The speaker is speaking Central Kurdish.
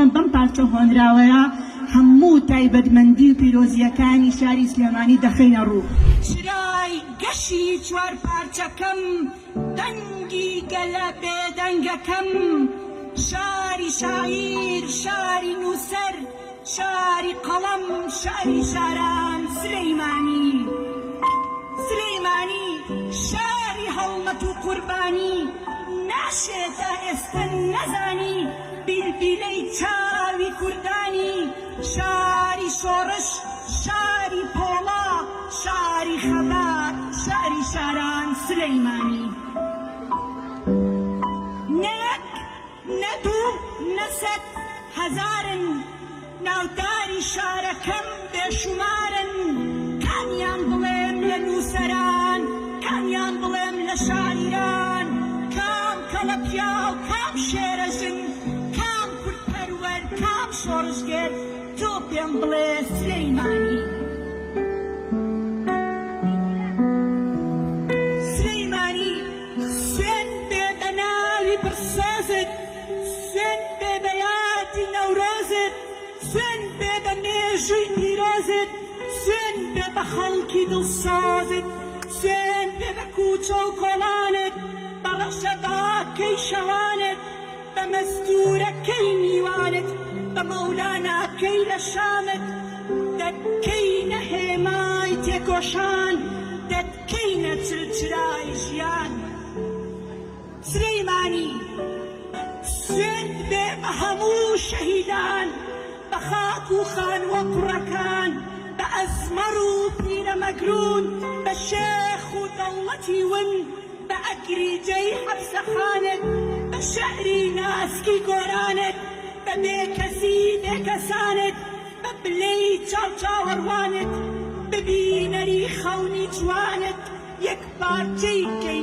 بڵێم بەم پارچە هۆنراوەیە هەموو تایبەتمەندی و پیرۆزییەکانی شاری سلێمانی دەخەینە ڕوو. چرای گەشی چوارپارچەکەم، دەنگی گەلە بێدەنگەکەم، شاری شاعیر، شاری نووسەر، شاری قەڵەم، شاری شاران، سلەیمانی. سلەیمانی، شاری هەڵمەت و قوربانی، ناشێ تا ئێستە نەزانی، بیلبیلەی چاوی کوردانی، شاری شۆڕش، شاری پۆڵا، شاری خەبات، شاری شاران، سلەیمانی. نە یەک، نە دوو، نە سەد هەزارن، ناوداری شارەکەم بێشومارن، کامیان بڵێم لە نووسەران، کامیان بڵێم لە شاعیران، کام کەڵە پیاو، کام شێرە ژن، کام کوردپەروەر، کام شۆڕشگێر، تۆ پێم بڵێ سلەیمانی. سلەیمانی سوێند بێ بە ناوی پڕ سۆزت، سوێند بێ بە یادی نەورۆزت، سوێند بێ بە مێژووی پیرۆزت، سوێند بێ بە خەڵکی دڵسۆزت، سوێند بێ بە کوچە و کۆڵانت، بە ڕەشەباکەی شەوانت، بە مەستوورەکەی میوانت، بە مەولاناکەی لە شامت، دەتکەینە هێمای تێکۆشان، دەتکەینە چلچرای ژیان. سلیمانی سوێند بێ بە هەموو شەهیدان، بە خاک و خانووە قوڕەکان، بە ئەزمەڕ و پیرەمەگروون، بە شێخ و دەوڵەتی ون، بە ئەگریجەی حەپسەخانت، بە شیعری ناسکی گۆرانت، بە بێکەسی بێکەسانت، بە پلەی چاو چاوەڕوانت، ببینەری خەونی جوانت، یەکپارچەی کەی.